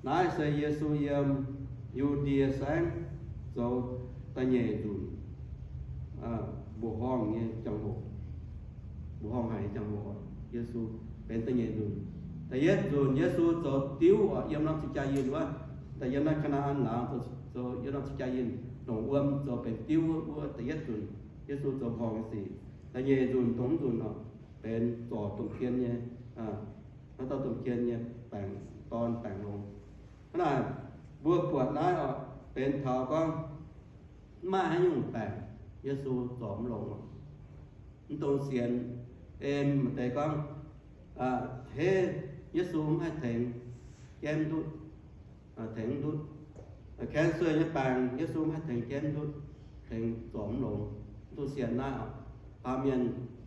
Naaiv se Yesu yiem Yu^ndie Saengv zoux da'nyeic nzunc mbuoqc horngh nyei ziangh hoc. Mbuoqc horngh haic nyei ziangh hoc, Yesu benx da'nyeic nzunc. Da'yietv nzunc Yesu zoux diuv oc, yiem norm zinh jaa yinh wuov, daaih yiem naaiv Kaa^naa^an laangz zoux, yiem norm zinh jaa yinh longc wuom zoux benx diuv wuov, da'yietv nzunc Yesu zoux mbuoqc horngh nyei sic. Da'nyeic nzunc dongh nzunc oc, benx zorc domh jien nyei, haaix dauh domh jien nyei baengc dorn baengc longx. Hnangv naaic, mbuo buatc naaiv oc, benx taux gorngv mv maaih haaix nyungc baengc Yesu zorc mv longx oc. Mv dungx sienx en maaih deix gorngv, hei, Yesu mv haih tengx jienv ndutv, tengx ndutv. Cancer nyei baengc Yesu mv haih tengx jienv ndutv, tengx zorc mv longx. Mv dungx sienx naaiv oc. Baamh mienh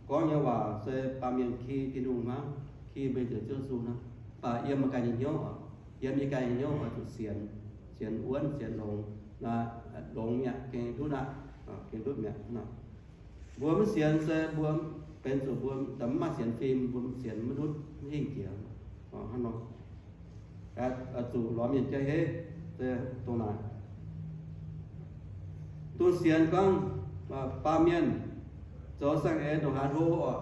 gorngv nyei waac se baamh mienh ki Tin-Hungh hnangv, ki mbuo nyei Ziouv Yesu hnangv. Mv baac yiem meih ganh nyei hnyouv oc, yiem yie ganh nyei hnyouv oix zuqc sienx, sienx wuonv, sienx longx, longx mi'aqv, gengh ndutv aqv, gengh ndutv mi'aqv. Mbuo mv sienx se mbuo benx zuqc mbuo mv maaih sienx fim, mbuo sienx mv ndutv, mv hingh jiex. Hnangv nor, zuqc lorz mienh jai heiv se dongh naaic. Dongh sienx gorngv baamh mienh zoux saeng-eix ndongc haaix hlo oc,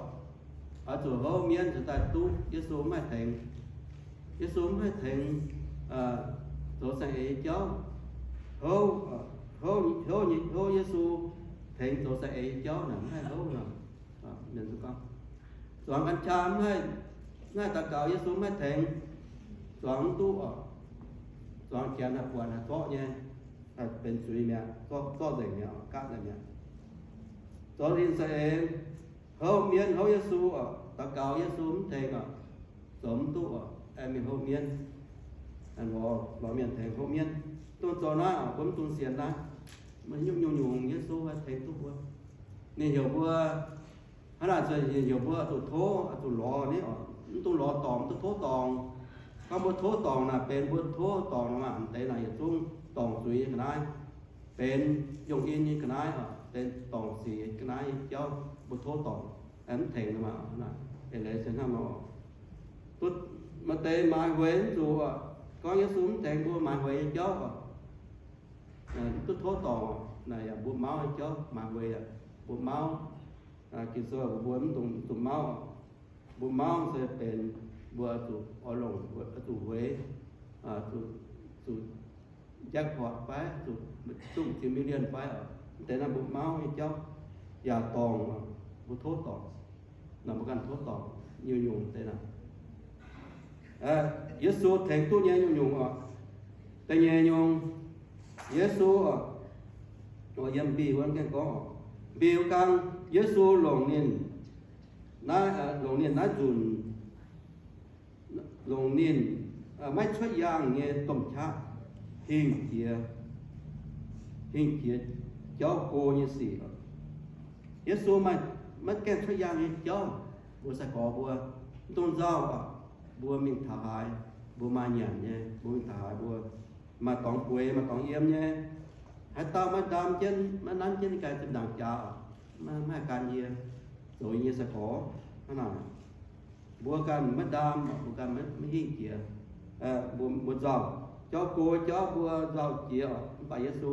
oix zuqc houv mienv cingx daaih duqv Yesu mv haih tengx. Yesu mv haih tengx zoux saeng-eix nyei jauv. Houv, houv, houv Yesu tengx zoux saeng-eix nyei jauv naaic mv haih houv nor. Zuangx กัญชา mv haih, mv haih daux gaux Yesu mv haih tengx. Zuangx mv duqv oc. Zuangx janx haih buatc haih zorqv nyei, haih benx zuiz mi'aqv, zorqv nzengc mi'aqv, gaatv nzengc mi'aqv. Zoux in saeng-eix, houv mienv houv Yesu oc, daux gaux Yesu mv tengx oc, zoux mv duqv oc, aengx mingh houv mienv. Lorz mienh tengx houv mienv. Dongh zoux naaiv oc, mbuo mv dungx sienx naaiv. Maiv nyungc-nyungc Yesu haih tengx duqv mbuo. Ninh heuc mbuo, hnangv naaic zuqc ninh heuc mbuo zuqc tov, zuqc lorz ni oc. Mv dungx lorz dorngc, mv dungx tov dorngc. Gorngv mbuo tov dorngc naaic benx mbuo tov dorngc nor, maaih deix naaic yietc zungv dorngc zuiz nyei ga'naaiv, benx yongh in nyei ga'naaiv oc, benx dorngc sic ga'naaiv nyei jauv mbuo tov dorngc, mv tengx nor maah. Eix leiz se hnangv nor. Maaih deix maaiz hueix mv zuqc oc. Gorngv Yesu mv tengx mbuo maaiz hueix nyei jauv oc, mv duqv tov dorngc oc. Naaic yaac mbuo mauv nyei jauv, maaiz hueix yaac mbuo mauv. Ging-Sou mbuox mbuo mv dungx zuqc mauv. Mbuo mauv se benx mbuo zuqc oix longc, zuqc hueix, zuqc jackpot fai zuqc zungv ziex million fai oc. Mv deix naaiv mbuo mauv nyei jauv yaac dorngc, mbuo tov dorngc. Naaic mbuo ganh tov dorngc nyungc-nyungc deix naaic. Yesu tengx duqv nyei nyungc-nyungc oc. Da'nyeic nyungc, Yesu oc, yiem mbiu wuov gaengh gorngv oc, mbiu kang Yesu longc ninh naaiv, longc ninh naaiv nzunc, longc ninh maiv cuotv yaangh nyei domh qaqv hingh jiex, hingh jiex jauv go nyei sic. Yesu maiv gaengh cuotv yaangh nyei jauv. Mbuo sai-gorx mbuo mv dungx nzauh oc. Mbuo mingh taux haaix, mbuo maaih nyanc nyei, mbuo mingh taux haaix mbuo maaih dorngx bueix, maaih dorngx yiem nyei. Haaix dauh maiv ndaam jienv, maiv nanv jienv ninh ganh zinh ndaangc jaax oc, maiv haih gan yie, zoux yie nyei sai-gorx hnangv naaic. Mbuo ganh maiv ndaam, mbuo ganh maiv hingh jiex. Mbuo nzauh, jauv go jauv mbuo nzauh jiex oc. Mv baac Yesu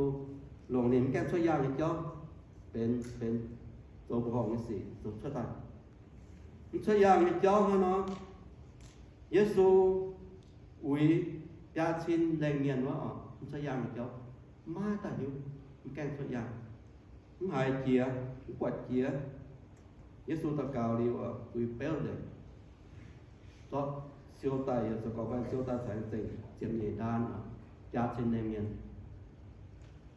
longc ninh mv gaengh cuotv yaangh nyei jauv benx, benx zoux mbuoqc horngh nyei sic zoux cuotv daaih. Mv cuotv yaangh nyei jauv hnangv nor, Yesu uix biaa cin laengh mienh wuov oc, mv cuotv yaangh nyei jauv, maiv daaih hiuv, mv gaengh cuotv yaangh, mv haiz jiex, mv buatc jiex. Yesu daux gaux liuz, uix beuv nzengc, zorqv siou daaih, zoux gorx-baengh siou daaih caux zengc ziepc nyeic ndaan, biaa cin laengh mienh.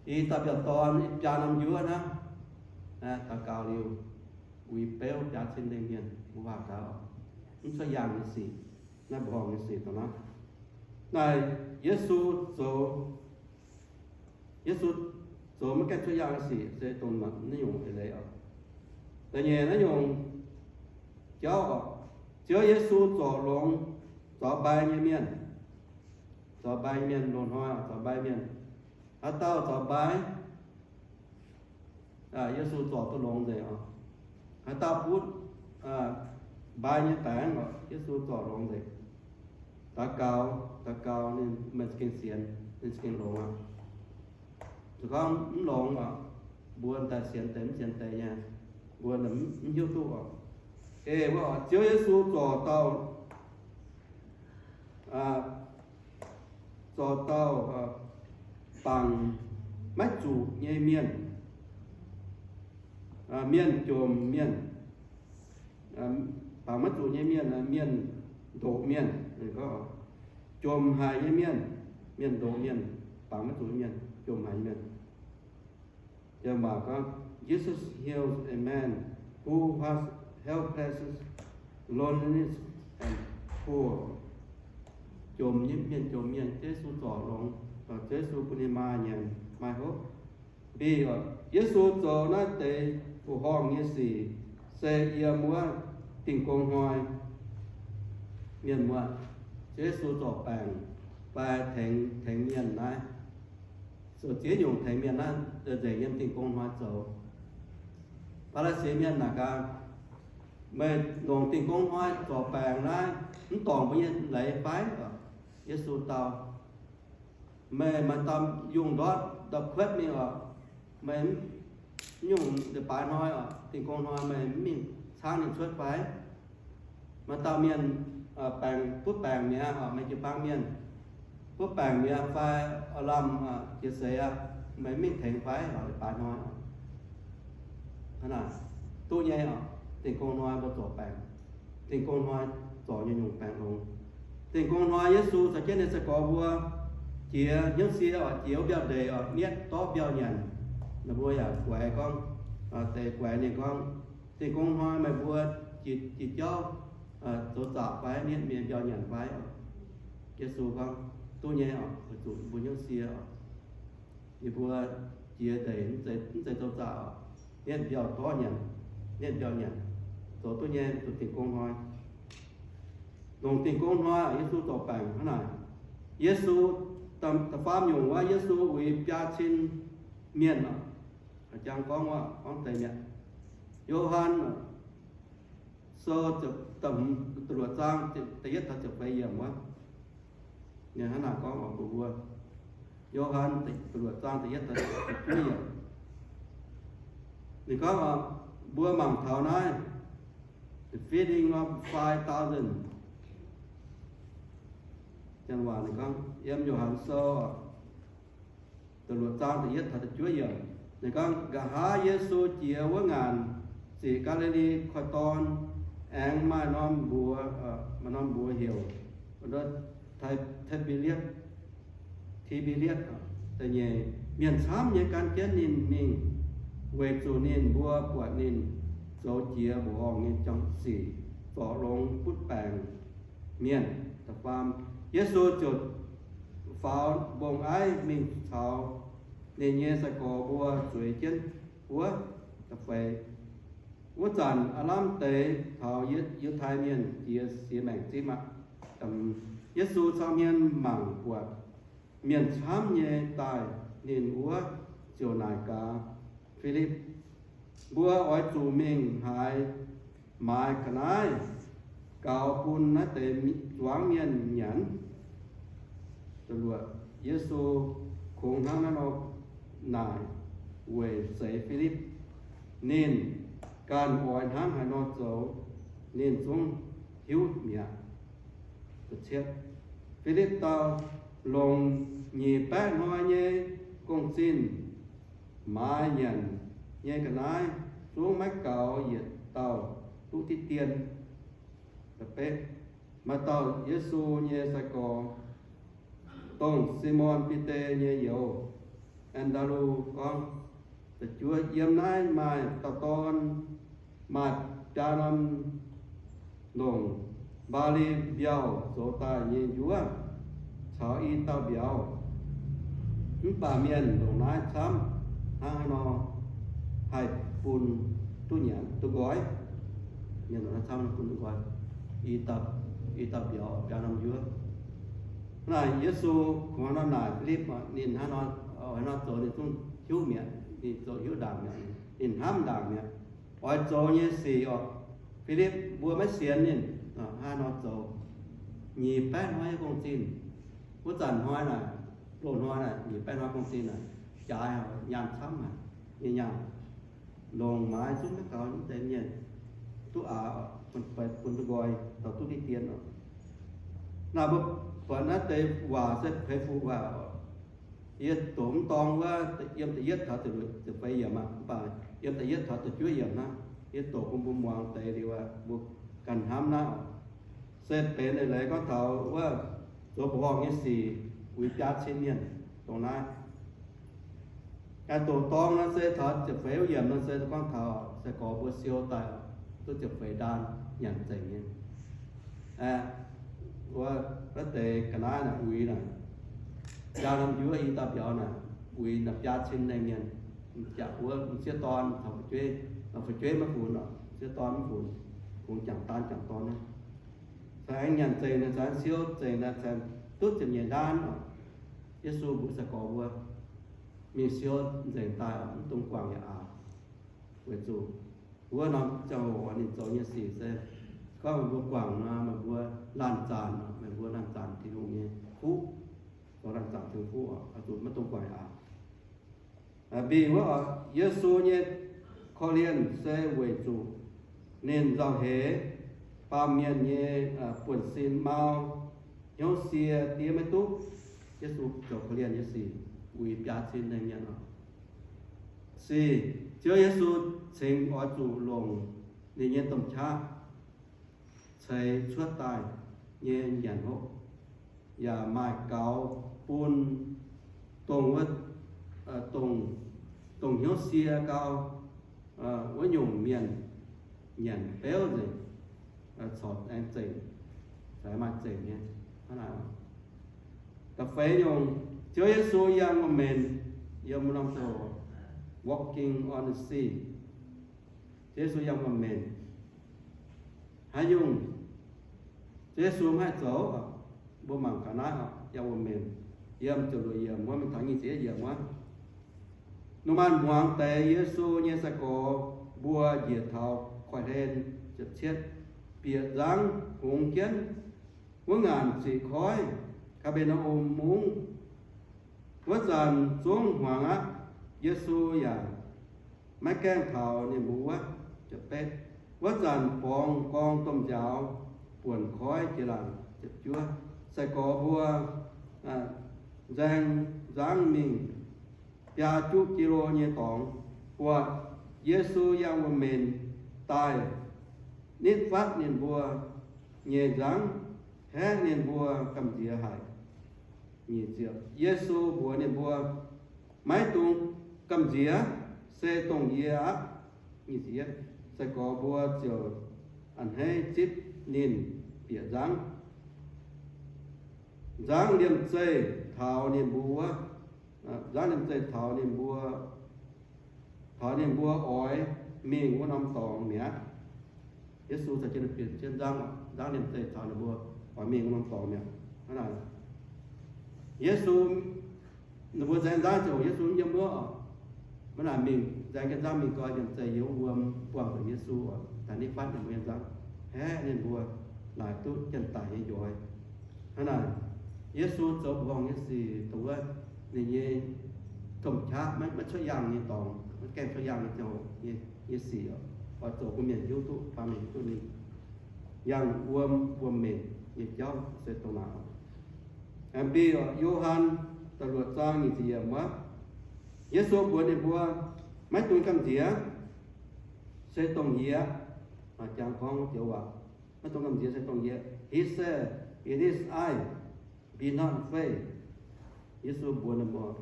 Ih dauh mbiauz dorn biaa norm njuov hnangv, daux gaux liuz, uix beuv biaa cin laengh mienh, mbuo waac gaax, mv cuotv yaangh nyei sic, naaiv mbuoqc horngh nyei sic dongh naaiv. Naaic Yesu zoux, Yesu zoux maiv gaengh cuotv yaangh nyei sic se dongh naaiv nyungc eix leiz oc. Da'nyeic naaiv nyungc jauv oc, Ziouv Yesu zorc longx zaux mbai nyei mienh. Zaux mbai mienh, loz-hnoi oc, zaux mbai mienh. Haaix dauh zaux mbai, Yesu zorc duqv longx nzengc oc. Haaix dauh butv mbai nyei baengc oc, Yesu zorc longx nzengc. Daux gaux, daux gaux ninh, meih za'gengh sienx, ninh za'gengh longx aqv. Se gorngv mv longx oc, mbuo daaih sienx deix mv sienx deix nyei, mbuo mv hiuv duqv oc. Ei wuov, Ziouv Yesu zorc dauh, zorc dauh bangc maiv zuqc nyei mienh, mienh jomc mienh, bangc maiv zuqc nyei mienh, mienh ndoqc mienh, jomc haic nyei mienh, mienh ndoqc mienh, bangc maiv zuqc nyei mienh, jomc haic nyei mienh. Janx waac gorngv, Jesus heals a man who was helpless, lonely, and poor. Jomc nyei mienh, jomc mienh, Yesu zorc longx, Yesu bun ninh maaih nyanc maaih hopv. Mbiv, Yesu zoux naaiv deix mbuoqc horngh nyei sic se yiem wuov Dingh Gong Hnoi. Mienh muoz, Yesu zorc baengc fai tengx, tengx mienh naaiv, zoux ziex nyungc tengx mienh naaiv nzengc yiem Dingh Gong Hnoi zoux. Baa^laa^sie mienh naaic gaax, meih longc Dingh Gong Hnoi zorc baengc naaiv, mv dorngc mbuo nyei leiz fai? Yesu dau, meih maaih dauh yungh ndortv ndau-kuotv mingh oc, meih mv nyungc leiz-baaix hnoi oc, Dingh Gong Hnoi meih mv mingh caangv ninh cuotv fai? Maaih dauh mienh baengc, butv baengc mi'aqv oc, meih jiu-baang mienh, butv baengc mi'aqv fai, oix lamh jiex seix aqv, meih mv mingh tengx fai? Oc, leiz-baaix hnoi oc. Hnangv naaic, duqv nyei oc. Dingh Gong Hnoi mbuo zorc baengc, Dingh Gong Hnoi zorc nyei nyungc baengc longx. Dingh Gong Hnoi Yesu caux jienv ninh sai-gorx mbuo jiex hnyouv sie oc, jiex wuov mbiauh ndeic oc, nietv dorv mbiauh nyanc. Ninh mbuo yaac guaix gorngv, deix guaix ninh gorngv, Dingh Gong Hnoi meih mbuo jiex, jiex jauv zoux zaqc fai nietv mienh mbiauh nyanc fai? Yesu gorngv, duqv nyei oc, weic zuqc mbuo hnyouv sie oc. Yie mbuo jiex ndeic mv zeiz, mv zeiz zoux zaqc oc, nietv mbiauh dorv nyanc, nietv mbiauh nyanc, zoux duqv nyei, zuqc Dingh Gong Hnoi. Longc Dingh Gong Hnoi, Yesu zorc baengc hnangv naaic. Yesu, da'faam nyungc wuov, Yesu uix biaa cin mienh oc. Jang gorngv wuov, gorngv deix mi'aqv. Yo^han Sou da'hmz, da'luoqc zaang, da'yietv taux ziepc feix yiemc wuov. Ninh hnangv naaic gorngv oc mbuox mbuo. Yo^han da'luoqc zaang da'yietv taux ziepc feix yiemc. Ninh gorngv oc, mbuo mangc taux naaiv, the feeding of five thousand. Janx waac ninh gorngv, yiem Yo^han Sou oc, da'luoqc zaang da'yietv taux da'juov yiemc. Ninh gorngv, nqa'haav Yesu jiex wuov ngaanc ziqc Gaa^li^li Koiv-Dorn, aengx maaih norm mbuox, maaih norm mbuox heuc Ti^be^li^atc, Ti^be^li^atc da'nyeic. Mienh camv nyei gan jienv ninh mingh, weic zuqc ninh mbuo buatc ninh zoux jiex mbuoqc horngh nyei sic, zorc longx butv baengc mienh. Da'faam, Yesu ziouc faaux mbong aiv mingh caux ninh nyei sai-gorx mbuo zueiz jienv wuov. Da'feix, wuov zanc aav lamh deix taux Yiutai Mienh jiex siex maengc zipv aqv. Yesu cau hmien mangc buatc mienh camv nyei daaih ninh wuov, ziouc naaic gaax Filipv, mbuo oix zuqc mingh haaix maaiz ga'naaiv gaux bun naaiv deix zuangx mienh nyanc? Yesu kungx hnangv naaiv nor naaic weic seix Filipv. Ninh ganh oix hnangv haaix nor zoux, ninh zungv hiuv mi'aqv. Filipv dau, longc nyic baeqv hnoi nyei gong-zinh maaiz nyanc nyei ga'naaiv zungv maiv gaux yietc dauh duqv diqv dien. Maaih dauh Yesu nyei sai-gorx, dongh Simon Bide nyei youz, An^ndaa^lu, gorngv, Da'juov, yiem naaiv maaih dauh dorn maaih biaa norm ndongc mbaali mbiauh zoux daaih nyei njuov caux i dauh mbiauz. Mv baac mienh ndongc naaiv camv hnangv haaix nor haih bun duqv nyanc duqv nqoi. Mienh camv bun duqv nqoi, i dauh, i dauh mbiauz biaa norm njuov. Naaic Yesu kungx hnangv nor naaic Filipv, ninh hnangv nor, oix nor zoux ninh zungv hiuv mi'aqv, ninh zoux hiuv ndaangc mi'aqv, ninh hnamv ndaangc mi'aqv. Oix zoux nyei sic oc, Filipv mbuo maiv sienx ninh, hnangv nor zoux. Nyic baeqv hnoi gong-zinh, wuov zanc hnoi naaic, loz-hnoi naaic nyic baeqv hnoi gong-zinh naaic, jaaix nyaanh camv haic, nyei nyaanh longc maaiz zungv maiv gaux, mv deix mienh duqv aax, bun duqv nqoi, taux duqv diqv dien oc. Naaic mbuo buatc naaiv deix waac se peix fuqv waac oc. Yie doqc mv dorng wuov, yiem da'yietv taux ziepc feix yiemc aqv, mv baac yiem da'yietv taux da'juov yiemc hnangv, yie doqc bun mbuo muangx deix liuz, mbuo ganh hnamv naaiv oc. Se benx eix leiz gorngv taux wuov zoux mbuoqc horngh nyei sic uix biaa cin mienh dongh naaiv. Ganh doqc dorng nor se taux ziepc feix wuov yiemc nor se gorngv taux sai-gorx mbuo siou daaih duqv ziepc feix ndaan nyanc nzengc nyei. Wuov, wuov deix ga'naaiv naaic uix naaic, biaa norm njuov i dauh mbiauz naaic uix naaic biaa cin lengh mienh. M'jangc wuov m'sieqv dorn caux fu'jueiv, fu'jueiv maiv funx oc, m'sieqv dorn maiv funx, kungx jangc daan jangc dorn aqv. Caux aengx nyanc nzengc naaic, caux aengx siou nzengc naaic, caux duqv ziepc nyeic ndaan oc. Yesu mbuox sai-gorx mbuo mingh siou nzengc daaih oc, mv dungx guangc yaac aax. Weic zuqc wuov norm ziangh hoc ninh zoux nyei sic se gorngv meih mbuo guangc nor, meih mbuo laanh zanc, meih mbuo laanh zanc Tin-Hungh nyei fuqv, zoux laanh zanc Tin-Hungh fuqv oc, zuqc maiv dungx guangc aax. Mbi wuov, Yesu nyei korv-lienh se weic zuqc ninh nzauh heix baamh mienh nyei buonv-sin mau, hnyouv sie diev maiv duqv. Yesu zoux korv-lienh nyei sic uix biaa cin lengh mienh oc. Sic, Ziouv Yesu cingx oix zuqc longc ninh nyei domh qaqv ceix cuotv daaih nyei nyanc hopv, yaac maaih gaux bun dongh wuov, dongh, dongh hnyouv sie gau wuov nyungc mienh nyanc beuv nzengc, corc aengx zengc, caux maaih zengc nyei. Hnangv naaic, da'feix nyungc, Ziouv Yesu yangh wuom-menc, yiem norm ziangh hoc, walking on the sea. Ziouv Yesu yangh wuom-menc. Haaix nyungc Ziouv Yesu maiv haih zoux? Mbuo mangc gaax naaiv oc, yangh wuom-menc, yiem ziepc luoqc yiemc wuov mingh taux nyic ziepc yietv yiemc wuov. Lungh maanz hmuangx deix Yesu nyei sai-gorx mbuo njiec taux koiv-hlen ziepc cietv, bieqc nzangv hungx jienv, wuov ngaanc ziqc koiv, Kaa^be^naa^om Mungv. Wuov zanc zungv hmuangx aqv. Yesu yaac maiv gaengh taux ninh mbuo wuov. Wuov zanc borngz gorngv domh nziaaux buonc koiv jiex laangc. Sai-gorx mbuo nzaeng nzangv mingh biaa juqv jie lo nyei dorngx, buatc Yesu yangh wuom-menc daaih, nitv fatv ninh mbuo nyei nzangv, haeqv ninh mbuo gamh nziex haic. Yesu mbuox ninh mbuo, Maiv dungx gamh nziex, se dongh yie aqv. Sai-gorx mbuo ziouc a'hneiv zipv ninh bieqc nzangv. Nzangv liemh zeih taux ninh mbuo, nzangv liemh zeih taux ninh mbuo, taux ninh mbuo oix mingh wuov norm dorngx mi'aqv. Yesu caux jienv bieqc jienv nzangv, nzangv liemh zeih taux ninh mbuo oix mingh wuov norm dorngx mi'aqv. Hnangv naaic, Yesu, ninh mbuo nzaeng nzangv ziouc Yesu mv yiem wuov oc. Mv naaic mingh nzaeng jienv nzangv mingh gau, liemh zeih yiem wuom buangh zuqc Yesu oc, daaih nitv fatv ninh mbuo nyei nzangv, haeqv ninh mbuo laaic duqv janx-daic nyei njoix. Hnangv naaic, Yesu zoux mbuoqc horngh nyei sic dongh wuov ninh nyei domh qaqv maiv cuotv yangh nyei dorngx, maiv gaengh cuotv yangh nyei ziangh hoc nyei sic oc, oix zoux bun mienh hiuv duqv, baamh mienh hiuv duqv ninh yangh wuom, wuom-menc nyei jauv se dongh naaic oc. Aengx bih Yo^han da'luoqc zaang nyic ziepc yiemc wuov, Yesu mbuox ninh mbuo, Maiv dungx gamh nziex, se dongh yie. Jangx gorngv joux waac, Maiv dungx gamh nziex, se dongh yie. He said, It is I, be not afraid. Yesu mbuox ninh mbuo,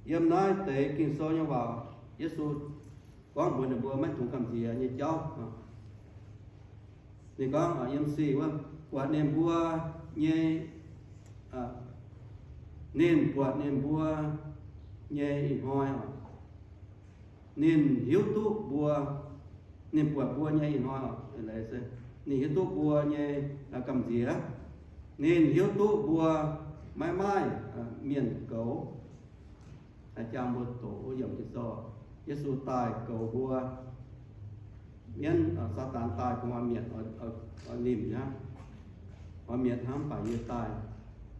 yiem naaiv deix Ging-Sou nyei waac, Yesu gorngv mbuox ninh mbuo maiv dungx gamh nziex nyei jauv. Ninh gorngv yiem sic wuov, buatc ninh mbuo nyei, ninh buatc ninh mbuo nyei ih hnoi oc, Ninh hiuv duqv mbuo, ninh buatc mbuo nyei ih hnoi, ninh hiuv duqv mbuo nyei gamh nziex. Ninh hiuv duqv mbuo maiv maaih mienh goux. Jang mbuo doqc wuov yiemc Ging-Sou, Yesu daaih goux mbuo. Mienv, Saadaan daaih bun oix mietc, oix nimc aqv. Oix mietc hnangv, mv baac yie daaih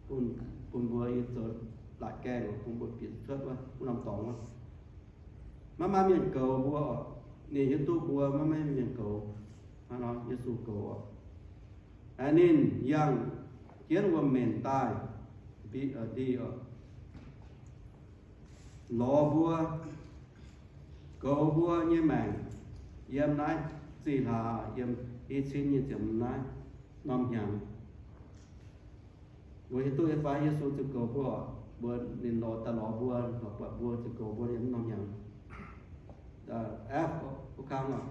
bun, bun mbuo yie zoux laatc gaengh, bun mbuo bieqc cuotv wuov norm dorngx wuov. Maiv maaih mienh goux mbuo oc. Ninh hiuv duqv mbuo maiv maaih mienh goux. Hnangv nor Yesu goux oc. Ninh yangh jienv wuom-menc daaih, mbi, ndih oc, lorz mbuo, goux mbuo nyei maengc yiem naaiv zih hlaax, yiem i cin nyic ziepc hmz naaiv norm hnyangx. Mbuo hiuv duqv nyei fai? Yesu ziouc goux mbuo oc. Mbuo, ninh lorz daaih lorz mbuo, lorz buatc mbuo ziouc goux mbuo yiem norm hnyangx. F, wuov kang oc.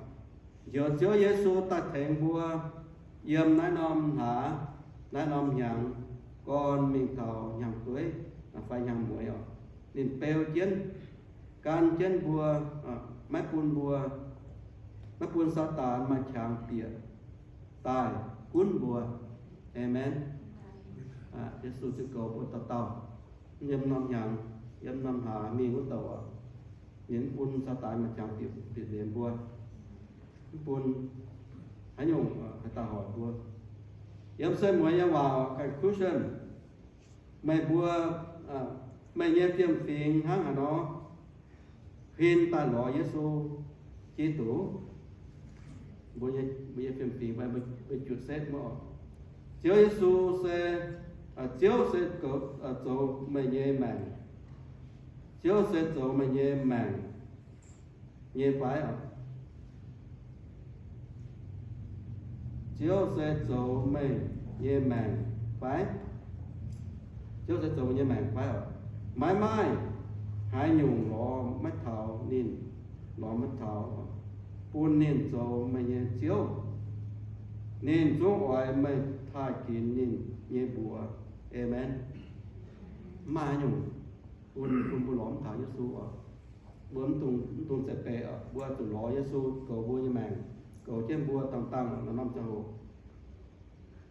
Njoux Ziouv Yesu daaih tengx mbuo yiem naaiv norm hlaax, naaiv norm hnyangx, gorn mingh taux hnyangx-dueiv fai hnyangx-mueiz oc. Ninh beu jienv, gan jienv mbuo, maiv bun mbuo, maiv bun Saadaan maaih qangx bieqc daaih gunv mbuo. Aamen. Yesu ziouc goux mbuo dauh dauh yiem norm hnyangx, yiem norm hlaax mingh wuov douc oc. Ninh mv bun Saadaan maaih qangx bieqc, bieqc nzengc mbuo, mv bun haaix nyungc haih daaih hoic mbuo. Yiem se mueiz nyei waac, conclusion, meih mbuo, meih nyei fiem-fingx hnangv haaix nor huin daaih lorz Yesu Giduc? Mbuo nyei, mbuo nyei fiem-fingx fai mbuo, mbuo jutc setv mv oc. Ziouv Yesu se, Ziouv se zoux meih nyei maengc. Ziouv se zoux meih nyei maengc nyei fai oc? Ziouv se zoux meih nyei maengc fai? Ziouv se zoux meih nyei maengc fai oc? Maiv maaih haaix nyungc lorz maiv taux ninh, lorz maiv taux, bun ninh zoux meih nyei Ziouv. Ninh zungv oix meih taaih ginx ninh nyei mbuox. Aamen. Mv maaih haaix nyungc bun, bun mbuo lorz mv taux Yesu oc. Mbuo mv dungx, mv dungx zeqv beic oc. Mbuo zuqc lorz Yesu goux mbuo nyei maengc, goux jienv mbuo dangh dangh norm ziangh hoc.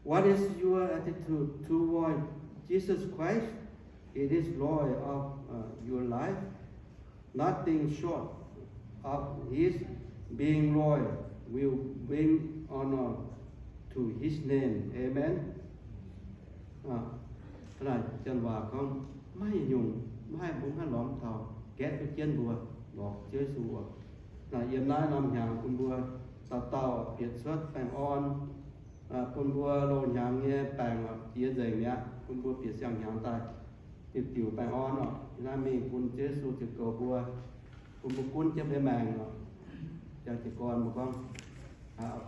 What is your attitude toward Jesus Christ? It is Lord of, uh, your life. Nothing short of his being Lord will bring honor to his name. Amen. Aa, hnangv naaic janx waac gorngv, maiv nyungc, maiv haih, mbuo maiv haih lorz taux gaetv duqv jienv mbuo lorz Ziouv Yesu oc. Naaic yiem naaiv norm hnyangx bun mbuo dauh dauh bieqc cuotv baengh orn, bun mbuo loz-hnyangx nyei baengc oc jiex nzengc mi'aqv, bun mbuo bieqc siang-hnyangx daaih diuc diuc baengh orn oc. Naaiv mingh bun Ziouv Yesu ziouc goux mbuo, bun mbuo gunv jienv mbuo nyei maengc oc. Jangx jiez gorn mbuo gorngv,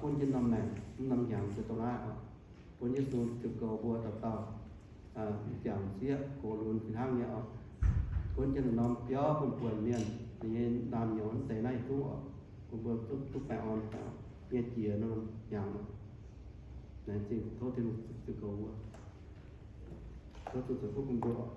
gunv jienv norm maengc, mv norm hnyangx ziouc dongh naaiv oc. Bun Yesu ziouc goux mbuo dauh dauh, m'jangc sieqv gox lunx fih hnangv nyei oc. Gunv jienv norm biauv bun buonc mienh, ninh nyei naamh nyouz mv deix naaiv yietc zungv oc. Bun mbuo duqv, duqv baengh orn nyei jiex norm hnyangx oc. Laengz zingh tov Tin-Hungh ziouc goux mbuo. Tov Ziouv Yesu bun mbuo oc.